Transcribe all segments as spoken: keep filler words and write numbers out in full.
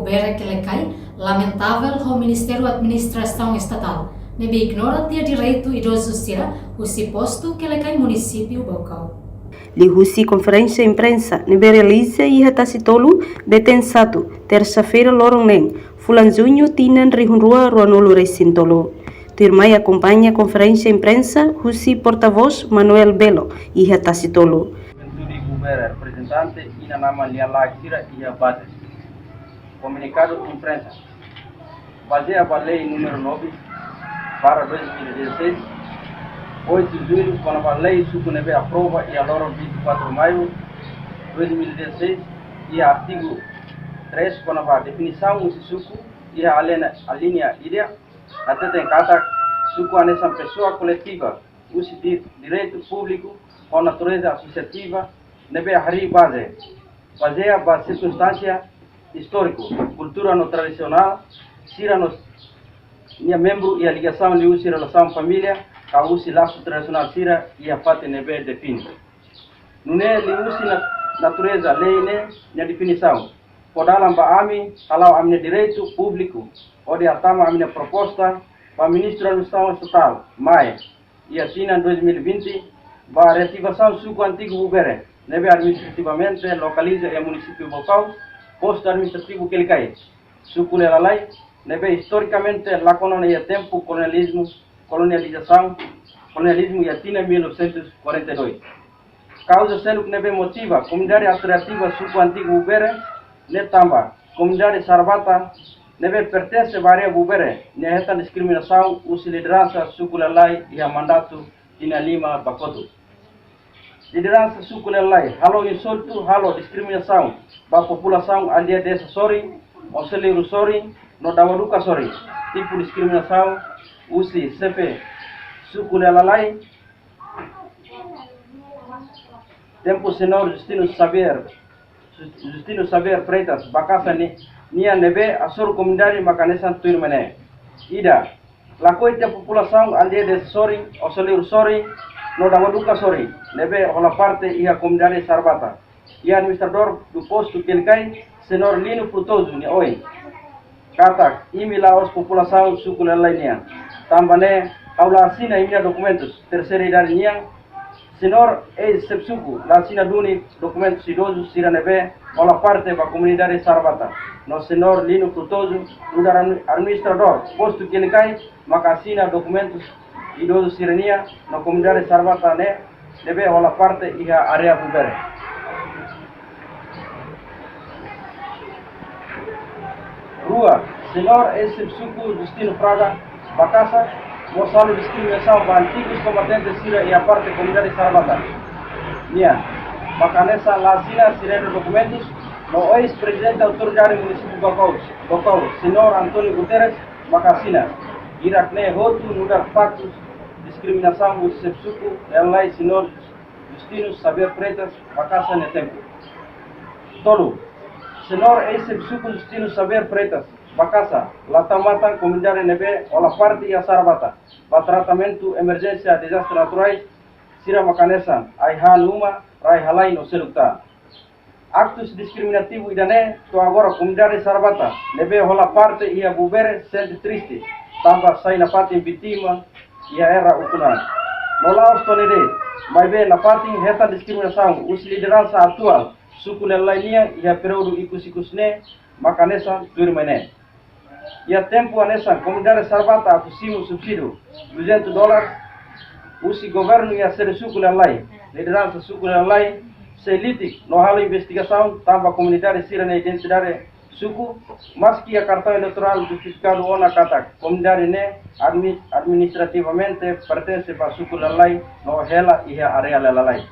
Bubuere Kelekai lamentavel ho Ministériu Administrasaun Estatál ne'ebé ignora tiha direitu idozu sira husi postu Kelekai, munisípiu Baucau. Liuhusi konferénsia imprensa ne'ebé realiza iha Tasitolu, Beten Satu, tersa-feira loron neen, fulan Juñu, tinan rihun rua ruanulu resin tolu. Tuirmai akompaña konferénsia imprensa husi portavós Manuel Belo iha Tasitolu. Juventude Bubuere, reprezentante inan-aman lia-laek sira iha baze. Komunikadu imprensa. Bazeia ba lei númeru nove barra dois mil e dezasseis, oito de julho, kona-ba lei suku ne'ebé aprova iha loron vinte e quatro Maio dois mil e dezasseis, iha artigu três, kona-ba definisaun husi suku, iha alínea, alínea ida, hateten katak suku hanesan pesoa koletiva husi di-, direitu públiku ho natureza asosiativa ne'ebé harii baze, bazeia ba sirkunstánsia istóriku, kultura no tradisionál sira no nia membru iha ligasaun liuhusi relasaun família ka husi lasu tradisionál sira iha fatin ne'ebé define. Nune'e liuhusi na-, natureza lei ne'e nia definisaun, fó dalan ba ami hala'o ami-nia direitu públiku hodi hatama ami-nia proposta ba Ministru Administrasaun Estatál, MAE, iha tinan dois mil e vinte, ba reativasaun suku antigu Bubuere ne'ebé administrativamente lokaliza iha munisípiu Baucau, postu administrativu Kelekai, suku lia-laek ne'ebé istorikamente la kona ona iha tempu kolonializmu, kolonializasaun, kolonializmu iha tinan mil novecentos e quarenta e dois. Kauza seluk ne'ebé motiva komunidade atu reativa suku antigu Bubuere ne'e tanba komunidade Sarabata ne'ebé pertense ba área Bubuere nia hetan diskriminasaun husi lideransa suku lia-laek iha mandatu tinan lima ba kotuk. Lideransa suku lia-laek halo insultu, halo diskriminasaun ba populasaun aldeia Desa Sorin, Oseliro Sorin no Dawaduka Sorin. Tipu diskriminasaun husi xefe suku lia-laek tempu Señór Justino Xavier, Justino Xavier Freitas Bakasa ni-, nian ne'ebé hasoru komunidade mak hanesan tuirmai ne'e. Ida, lakohi tiha populasaun aldeia Desa Sorin, Oseliro Sorin no Dawaduka Sorin ne'ebé hola parte iha komunidade Sarabata. Iha administradór do postu Kelekai, Señór Lino Frutoso nia oin katak imi la'ós populasaun suku lia-laek nian. Tanba ne'e, ha'u la asina imi-nia dokumentus terseira idade nian. Señór eis-xefe suku la asina duni dokumentus idozu sira ne'ebé hola parte ba komunidade Sarabata. No Señór Lino Frutoso, nu'udar admi-, administradór postu Kelekai, maka asina dokumentus idozu sira-nian no komunidade Sarabata ne'e ne'ebé hola parte iha área Bubuere. Rua, Señór eis-xefe suku Justino Fraga Bakasa mós halo diskriminasaun ba antigus kombatentes sira iha parte komunidade Sarabata nian, maka hanesan la asina sira-nia dokumentus, no eis-prezidente autoridade munisípiu Baucau, Baucau, Señór António Guterres, maka asina. Hirak-ne'e hotu nu'udar faktus diskriminasaun husi xefe suku lia-laek Señór Justino Xavier Freitas Bakasa nia tempu. Tolu, Señór eis-xefe suku Justino Xavier Freitas Bakasa la tau matan komunidade ne'ebé hola parte iha Sarabata ba tratamentu emerjénsia dezastre naturais sira mak hanesan ai-han uma, rai-halai no seluk tan. Aktus diskriminativu ida-ne'e to'o agora komunidade Sarabata ne'ebé hola parte iha Bubuere sente triste, tanba sai nafatin vítima iha era ukun an. No la'ós to'o ne'e de'it, maibé nafatin hetan diskriminasaun husi lideransa atuál suku lia-laek nian iha períodu ikus-ikus ne'e, maka hanesan tuirmai ne'e. Iha tempu hanesan, komunidade Sarabata atu simu subsídiu duzentus dólares husi governu iha sede suku lia-laek. Lideransa suku lia-laek sei litik no halo investigasaun tanba komunidade sira-nia identidade suku, maski iha kartaun eleitorál justifikadu ona katak komunidade ne'e admi-, administrativamente pertense ba suku lia-laek no hela iha área lia-laek.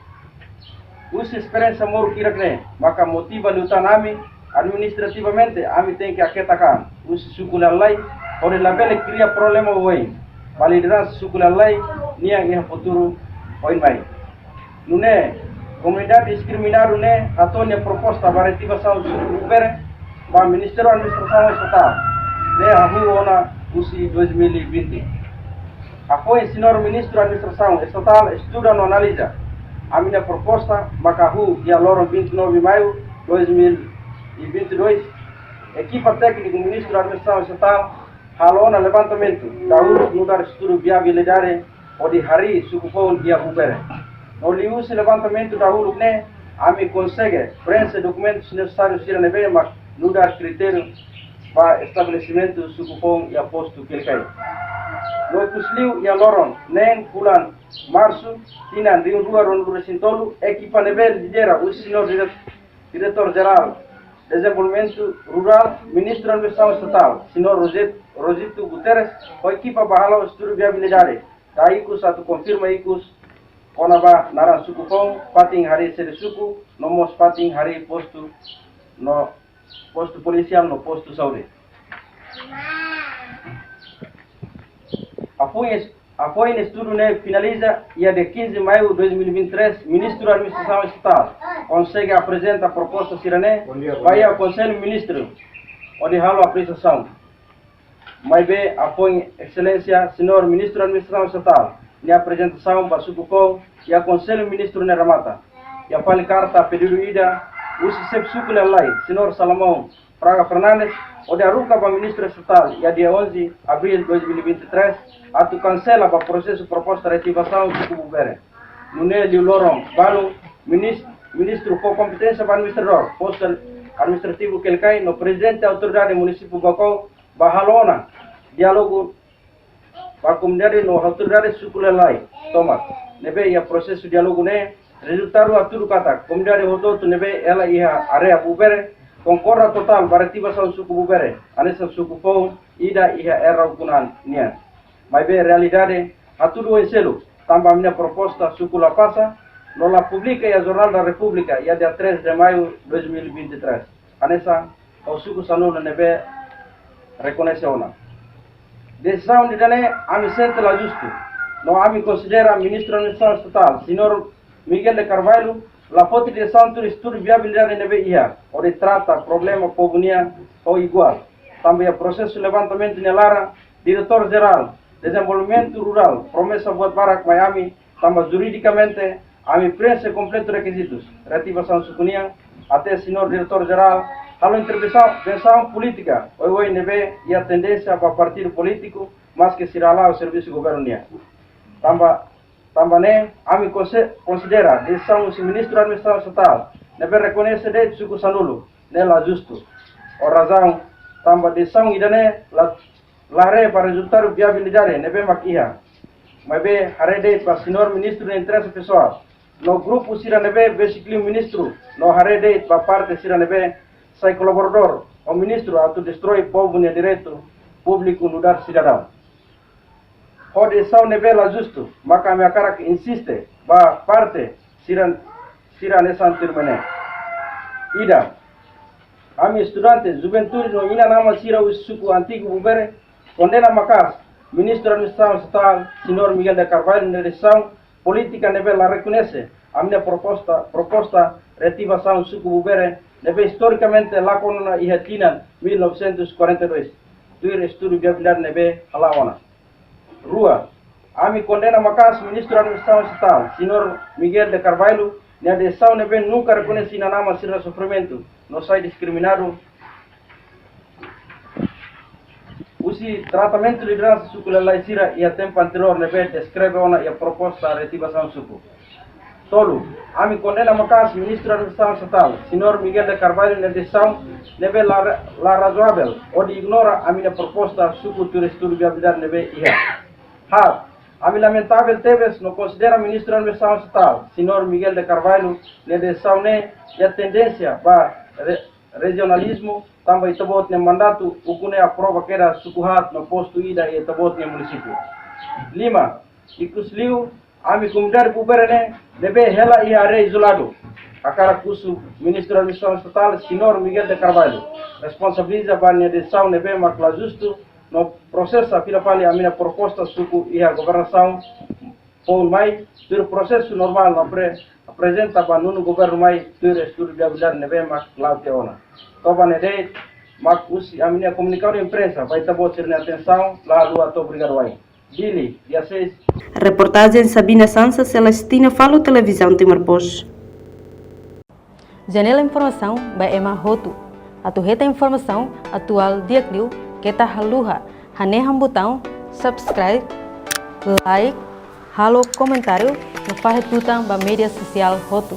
Husi esperiénsia moruk hirak-ne'e maka motiva liután ami, administrativamente ami tenke haketak an husi suku lia-laek, hodi labele kria problema oioin ba lideransa suku lia-laek nian iha futuru oin mai. Nune'e, komunidade diskriminadu ne'e hato'o nia proposta ba reativasaun suku Bubuere ba Ministériu Administrasaun Estatál, ne'e hahú ona husi dois mil e vinte. Hafoin Señór Ministru Administrasaun Estatál estuda no analiza ami-nia proposta, maka hahú iha loron vinte e nove Maio dois mil e vinte e dois, Ekipa tékniku Ministru Administrasaun Estatál halo ona levantamentu dahuluk nu'udar estudu viabilidade hodi harii suku foun iha Bubere. No liuhusi levantamentu dahuluk ne'e, ami konsege preenxe dokumentus nesesáriu sira ne'ebé mak nu'udar kritériu ba estabelesimentu suku foun iha postu Quelicai. No ikusliu iha loron neen fulan Marsu, tinan rihun rua ruanulu-resin-tolu, ekipa ne'ebé lidera husi Señór Diretór Jerál Dezenvolvimentu Rurál, Ministru Administrasaun Estatál, Señór Rosito Guterres, ho ekipa bá halo estudu viabilidade, dada ikus atu konfirma ikus kona-ba naran suku foun, fatin harii sede suku, no mós fatin harii postu, no postu polisiál no postu saúde. Hafoin es-, hafoin estudu ne'e finaliza, iha dia quinze Maiu dois mil e vinte e três, Ministru Administrasaun Estatál konsege aprezenta proposta sira-ne'e ba iha Konsellu Ministru hodi halo apresiasaun. Maibé hafoin Exelénsia Señór Ministru Administrasaun Estatál nia aprezentasaun ba suku foun iha Konsellu Ministru ne'e remata, iha fali karta pedidu ida husi xefe suku Lelalai, Señór Salomão Fraga Fernandes, hodi haruka ba Ministru Estatál iha dia onze Abríl dois mil e vinte e três, atu kansela ba prosesu proposta reativasaun suku Bubere. Nune'e liu loron balun, minis-, Ministru fó kompeténsia ba Administradór Postu Administrativu Quelicai no Prezidente Autoridade Munisípiu Baucau bá halo ona diálogu ba komunidade no autoridade suku Lelalai tomak. Ne'ebé iha prosesu diálogu ne'e, rezultadu hatudu katak komunidade hotu-hotu ne'ebé hela iha área Bubere konkorda totál ba reativasaun suku Bubere, hanesan suku foun ida iha era ukun-an nian. Maibé realidade hatudu oin seluk, tanba ami-nia proposta suku la pasa, no la publika iha Jornál da Repúblika iha dia três de Maio dois mil e vinte e três. Hanesan ho suku sanulu ne'ebé rekoñese ona. Desizaun ida-ne'e ami sente la justu. No ami konsidera Ministru Administrasaun Estatál, Señór Miguel de Carvalho, la foti desizaun tuir estudu viabilidade ne'ebé iha, hodi trata problema povu nian ho iguál. Tanba iha prosesu levantamentu nia laran, Diretór Jerál Dezenvolvimentu Rurál promesa buat barak mai ami, tanba juridikamente ami preenxe kompletu rekizitus reativasaun suku nian, até Señór Diretór Jerál halo intervensaun, intervensaun polítika oioin ne'ebé iha tendénsia ba partidu polítiku, maske sira hala'o servisu governu nian. Tanba, tanba ne'e, ami konse-, konsidera desizaun husi Ministru Administrasaun Estatál ne'ebé rekoñese de'it suku sanulu ne'e la justu. Ho razaun, tanba desizaun ida-ne'e la, la haree ba rezultadu viabilidade ne'ebé mak iha. Maibé haree de'it ba Señór Ministru nia interese pesoál. No grupu sira ne'ebé besik liu Ministru, no haree de'it ba parte sira ne'ebé sai kolaboradór ho Ministru atu destroi povu nia direitu públiku nu'udar sidadaun. Ho desizaun ne'ebé la justu, maka ami hakarak insiste ba parte sira, sira hanesan tuirmai ne'e. Ida, ami estudante, juventude no inan-aman sira husi suku antigu Bubere kondena maka'as Ministru Administrasaun Estatál, Señór Miguel de Carvalho, nia desizaun polítika ne'ebé la rekoñese ami-nia proposta, proposta reativasaun suku Bubere ne'ebé istorikamente lakon ona iha tinan mil novecentos e quarenta e dois, tuir estudu viabilidade ne'ebé hala'o ona. Rua, ami kondena maka'as Ministru Administrasaun Estatál, Señór Miguel de Carvalho, nia desizaun ne'ebé nunka rekoñese inan-aman sira-nia sofrimentu, no sai diskriminadu husi tratamentu lideransa suku Lelalai sira iha tempu anteriór ne'ebé deskreve ona iha proposta reativasaun suku. Tolu, ami kondena maka'as Ministru Administrasaun Estatál, Señór Miguel de Carvalho, nia desizaun ne'ebé la, la razoavel hodi ignora ami-nia proposta suku tuir estudu viabilidade ne'ebé iha. Haat, ami lamentavel tebes no konsidera Ministru Administrasaun Estatál, Señór Miguel de Carvalho, nia desizaun ne'e iha tendénsia ba re-, rejionalizmu, tanba Ita-Boot nia mandatu ukun ne'e aprova kedas suku haat no postu ida iha Ita-Boot nia munisípiu. Lima, ikusliu, ami komunidade Bubere ne'e ne'ebé hela iha área izoladu hakarak husu Ministru Administrasaun Estatál, Señór Miguel de Carvalho, responsabiliza ba nia desizaun ne'ebé mak la justu, no prosesa fila fali ami-nia proposta suku iha governasaun foun mai, tuir prosesu normál no apre-, aprezenta ba nonu governu mai tuir estudu viabilidade ne'ebé mak la'o tiha ona. To'o ba ne'e de'it mak husi ami-nia komunikadu imprensa ba Ita-Boot sira-nia atensaun, la haluha, obrigadu wa'in. Dili, dia seis. Reportajen Sabina Sansa, Celestina Falo, Televizaun Timor Post. Janela informasaun ba ema hotu. Atu hetan informasaun atuál di'ak liu, keta haluha hanehan butaun subscribe, like, halo komentáriu no fahe tutan ba média sosiál hotu.